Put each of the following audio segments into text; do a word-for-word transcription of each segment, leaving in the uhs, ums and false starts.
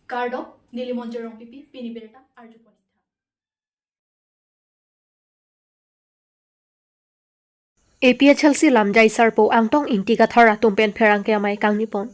Kardom, neli Monjir Rongpipi, pini birta arjupon ingthan. A P H L C lamjai sarpo Angtong Ingti Kathar atum pen pherangke amei kangnipon.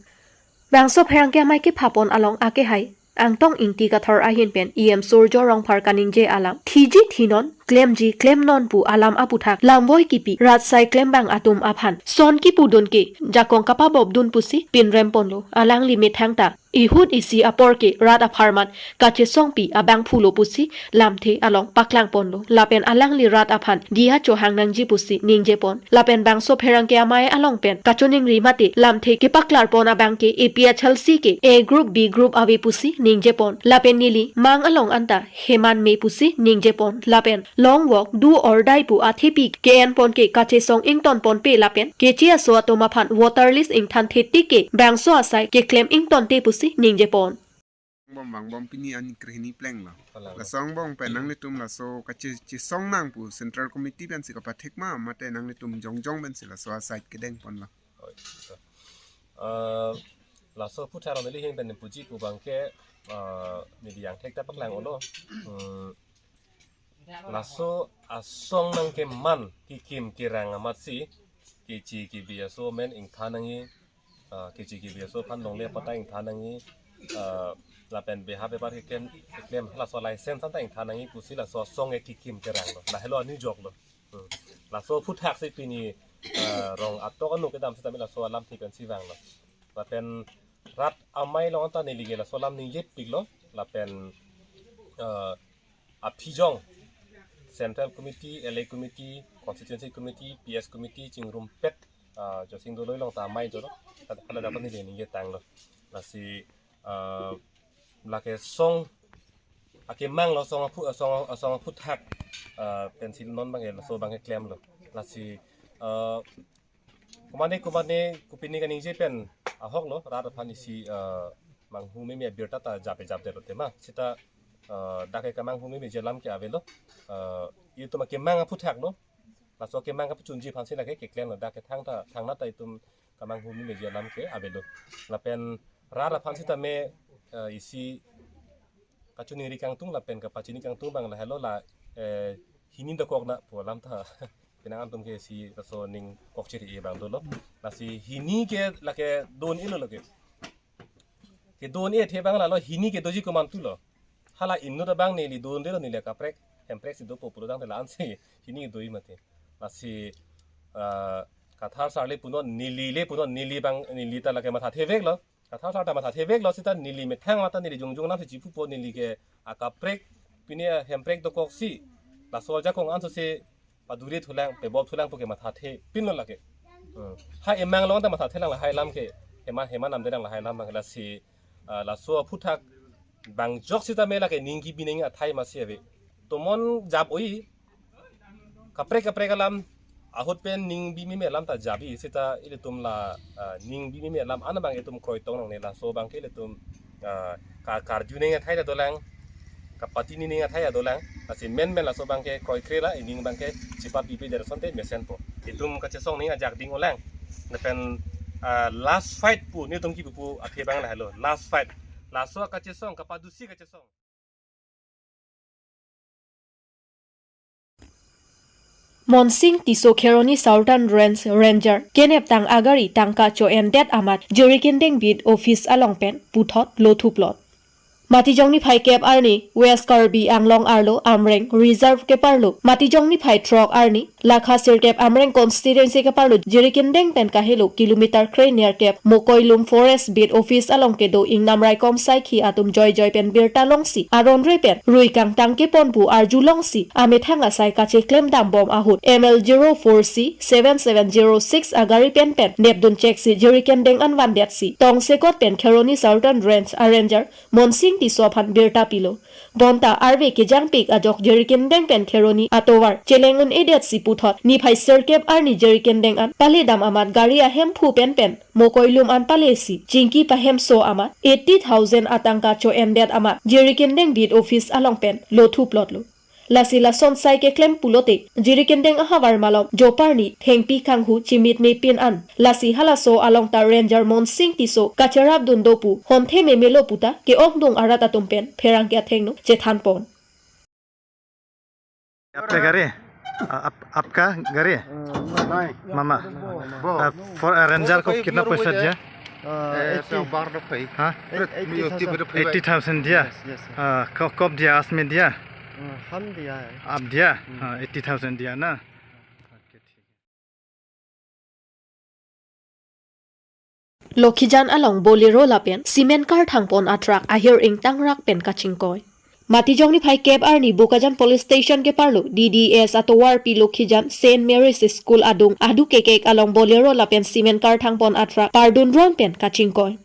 Bangso pherangke amei kephapon along akehai Angtong Ingti Kathar ahin pen E M Surjo Rongphar kaningje alam, thiji thinon, klemji klemnon pu alam aputhak lamvoi kipi, rat asai klembang atum aphan son kipudun ke jakong kapabopdun pusi pinremponlo. Alangli methang ta ihut isi apor ke rat apharman kachesongpi abangphulo pusi lamthe along paklangponlo. Lapen alangli rat aphan diya chohang nangji pusi ningjepon. Lapen bangso pherangke amei along pen kachiningri mate lamthe kepaklarpon abang ke A P H L C ke A group, B group ave pusi ningjepon. Lapen neli mang along anta heman me pusi ningjepon. Lapen long walk, do or die pu athepi ke-enpon ke kachesong ingtonponpe lapen keche aso atum aphan voter list ingthanthe tik ke bangso asai keklem ingtonte pusi ningjepon. Bom bang bom pini ani krehini plenglo. Palang. Laso angbong pen nanglitum laso kache-, chesong nang pu Central Committee pensi kapathik ma, mate nanglitum jongjong pensi laso asai kedengponlo? Oi, so. Eh, laso aphuthak neli ahin pen puji pu abang ke, eh, neli angthek ta paklang-olo. Hmm, laso asong nangkeman kekim kerang amatsi, kechi kebi aso amen ingthan nangji, ah, kechi kebi aso aphan longle patta ingthan nangji, ah, lapen beha bepar keklem, keklem laso license anta ingthan nangji pusi laso asong ke kekim keranglo. Lahelo anijoklo. Hmm. Laso aphuthaksi pini, ah, rong atok anu kedam sitame laso alamthe pensi vanglo. Lapen rat amei along anta neli ke laso alam ningjepiklo. Lapen, ah, aphijong Central Committee, L A Committee, Constituency Committee, P S Committee chingrumpet, ah, Josing Doloi along ta amei joro. Hala, hala dapat neli ningjetanglo. Lasi, ah, lake song akemanglo, song aphu, song, song aphuthak, ah, pensi non abang ke laso abang ke klemlo. Lasi, ah, komane komane kopine kaningje pen ahoklo, rat aphan isi, eh, manghu meme abirta ta jape japdetlo tema. Seta, eh, dak ke kamanghu memeji alam ke avelo. Eh, itum akemang aphuthaklo. Laso akemang kapachunji aphansi lake keklemlo. Dak ke thangta, thangnat ta itum kamanghu memeji alam ke avelo. Lapen rat aphan sitame, eh, isi kachiningri kangtung lapen kapachini kangtung abang lahelo la, eh, hini dokok na pu alam ta. Penang atum ke isi laso aning kokchiri abang dolo. Lasi hini ke lake do-un-elo lake. Kedo-un-ethe abang lalo hini ke doji komantulo. Hala inut abang neli do-un-edetlo, neli akaprek hemprek si dopo pulo tangte la-ansi hini doji mati. Lasi, ah, Kathar sar le punon, neli le punon, neli abang, neli ta lake mathatheveklo. Kathar sar ta mathatheveklo seta neli methang mate neli jongjong alamsi chipupon, neli ke akaprek pine hemprek dokoksi laso ajakong ansose paduri thulang, pebop thulang pu ke mathathepinlo lake. Hmm. Ha emang along ta mathathelang lahai alam ke, hema, hema namdelang lahai alam abang lasi, ah, laso aphuthak bang jok sitame lake ning kebi nangji athai masi ave. Tomon jap oi, kaprek kaprek alam ahut pen ning bi meme alam ta jabi seta ilitum la, ah, ning bi meme alam an abang itum kroitong nangne, laso abang ke ilitum, ah, ka-, karju nangji athai ta dolang, kapachini nangji athai ta dolang. Lasi menmen laso abang ke kroikre la, ining abang ke chipapipe der asonte mesenpo. Itum kachesong nangji ajak ding-olang. Lapen, ah, last fight pu nelitum kipu pu athe abang lahelo, last fight. Laso kachesong, kapadusi kachesong. Monsing Tisso Kheroni Southern Range Ranger keneptang agari tangka cho-endet amat Jirikindeng Beat Office along pen puthot lothuplot. Matijong niphai kep arni West Karbi Anglong arlo Amreng Reserve keparlo, Matijong niphai throk arni lakha sirkep Amreng Constituency keparlo Jirikindeng pen kahelo kilometer krenerkep Mokoilum Forest Beat Office along kedo ingnam raikom saikhi atum joijoi pen birta longsi aron re pen rui kangtang kepon pu arjulongsi amethang asai kacheklem dambom ahut M L zero four C seven seven zero six agari pen pen nepdun cheksi Jirikindeng an vandetsi tongsekot pen Kheroni Southern Range a-ranger Monsing Tisso aphan birta pilo. Bonta arve kejangpik ajok Jirikindeng pen Kheroni atovar cheleng un-edetsi puthot niphai sirkep arni Jirikindeng an paledam amat gari ahemphu pen pen Mokoilum an palesi chingki pahemso amat eighty thousand atangka cho-endet amat Jirikindeng Beat Office along pen lothuplotlo. Lasi lason sai keklem pulote, Jirikindeng ahavar malom Joparni thengpi kanghu chimitme pin an. Lasi halaso along ta Ranger Monsing Tisso kacherapdun do pu, honthe memelo puta ke-ongdung arat atum pen pherangke athengno chethanpon. आपका गाड़ी? आ, आप, आपका गाड़ी? नहीं। मामा। वो। आ, फॉर, आ, रेंजर को कितना पैसा दिया? आ, ए, एट्टी। तो बार दफे। हाँ? ए-, एट्टी थाउजेंड। एट्टी थाउजेंड दिया? Yes, yes, sir. आ, क-, कब दिया? आज में दिया? आ, हम दिया है। आप दिया? हम्म। हाँ, एट्टी थाउजेंड दिया ना? Lokhijan along Bolero lapen cement car thangpon a-truck ahir ingtangrak pen kachingkoi. Matijong niphai kep arni Bokajan Police Station keparlo D D S atovarpi Lokhijan Saint Mary's School adung aduk kekek along Bolero lapen cement car thangpon a-truck pardun ron pen kachingkoi.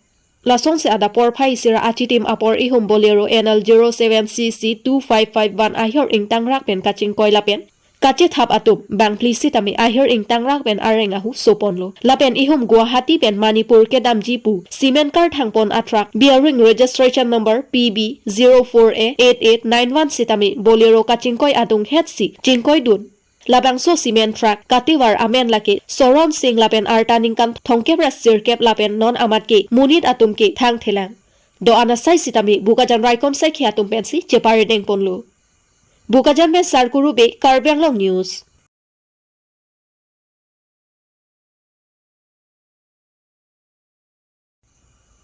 Lasonsi adap porphai isi ra achitim apor ihum Bolero N L zero seven C C two five five one ahir ingtangrak pen kachingkoi lapen kachethap atum bangphli sitame ahir ingtangrak pen areng ahu soponlo. Lapen ihum Guwahati pen Manipur kedamji pu cement car thangpon a-truck bearing registration number P B zero four A eight eight nine one sitame Bolero kachingkoi adung hetsi chingkoidun. Labangso cement truck kativar amen lake Soron Singh lapen arta ningkan thomkep ra sirkep lapen non amat ke monit atum ke thangthelang. Do-an asai sitame Bokajan raikom saikhi atum pensi cheparedengponlo. Bokajan pen Sarkuru Bey, Karbi Anglong News.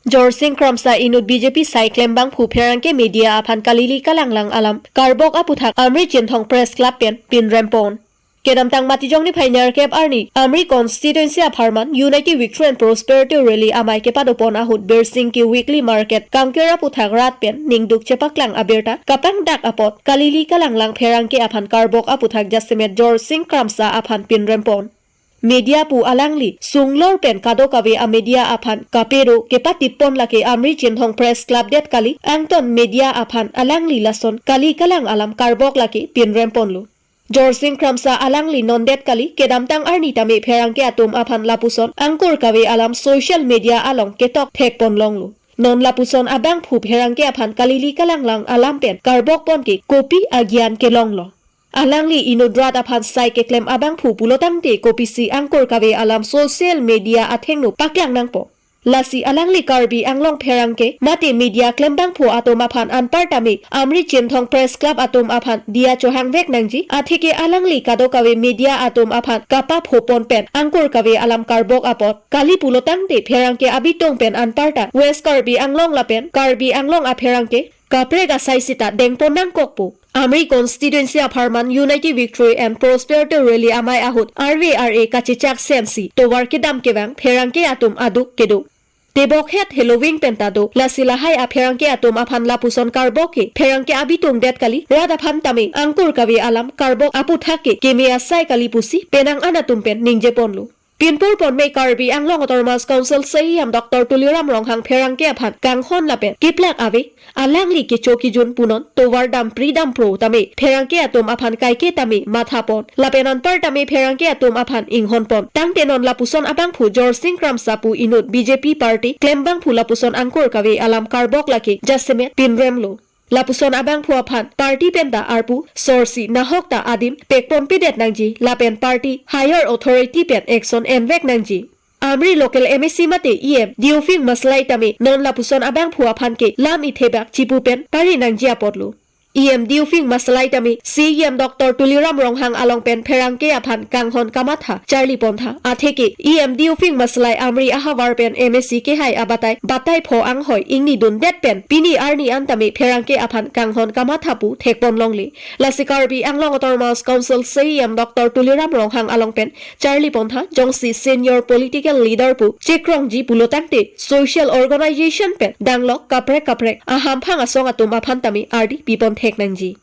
Jorsing Kramsa inut B J P sai klembangphu pherangke media aphan kalili kalanglang alam karbok aputhak Amri Chinthong Press Club pen pinrempon. Kedamtang Matijong niphai nerkep arni Amri constituency apharman Unity Victory and Prosperity Rally amei kepadopon ahut Birsingki Weekly Market kangker aputhak rat pen ningduk chepaklang abirta kapangdak apot kalili kalanglang pherangke aphan karbok aputhak jasemet Jorsing Kramsa aphan pinrempon. Media pu alangli sunglor pen kadokave a-media aphan kapero kepatipon lake Amri Chinthong Press Club det kali, angton media aphan alangli lason kali kalang alam karbok lake pinremponlo. Jorsing Kramsa alangli non det kali, kedamtang arni tame pherangke atum aphan lapuson angkur kave alam social media along ketok thekponlonglo. Non lapuson abangphu pherangke aphan kalili kalanglang alam pen karbokpon ke kopi agyan kelonglo. Alangli inut rat aphan sai keklem abangphu pulotangte kopisi angkur kave alam social media athengno paklang nangpo. Lasi alangli Karbi Anglong pherangke mate media klembangphu atum aphan anparta me Amri Chinthong Press Club atum aphan diya chohangvek nangji, atheke alangli kadokave media atum aphan kapaphopon pen angkur kave alam karbok apot kali pulotangte pherangke abitung pen anparta West Karbi Anglong lapen Karbi Anglong apherangke kaprek asai sita dengpon nangkokpo. Amri constituency apharman Unity Victory and Prosperity Rally amei ahut arve ar-e kachechak sensi tovar kedam kevang pherangke atum aduk kedo. Tebok het heloving penta do, lasi lahai apherangke atum aphan lapuson karbok ke pherangke abitung det kali, rat aphan tame angkur kave alam karbok aputhak ke keme asai kali pusi penang an atum pen ningjeponlo. Pinpur ponme Karbi Anglong Autonomous Council C E M Doctor Tuliram Ronghang pherangke aphan kanghon lapen kiplak ave, alangli kecho kijun punon tovar dampri dampro tame pherangke atum aphan kaike tame mathapon, lapen anpar tame pherangke atum aphan inghonpon. Tangte non lapuson abangphu Jorsing Kramsa pu inut B J P party klembangphu lapuson angkur kave alam karbok lake jasemet pinremlo. Lapuson abangphu aphan party penta arpu sorsi nahok ta adim pekponpedet nangji lapen party higher authority pen action envek nangji. Amri local M A C mate E M Diufing Masalai tame non lapuson abangphu aphan ke lam ithebak chipu pen pari nangji apotlo. E M Diufing Masalai tame C E M Doctor Tuliram Ronghang along pen pherangke aphan kanghon kamatha charli pontha. Atheke E M Diufing Masalai Amri ahavar pen M A C kehai abatai batai pho anghoi ingnidundet pen pini arni an tame pherangke aphan kanghon kamatha pu thekponlongle. Lasi Karbi Anglong Autonomous Council C E M Doctor Tuliram Ronghang along pen charli pontha jongsi senior political leader pu chekrongji pulotangte social organization pen danglok kaprek kaprek ahamphang asong atum aphan tame ardi pipon thek nangji.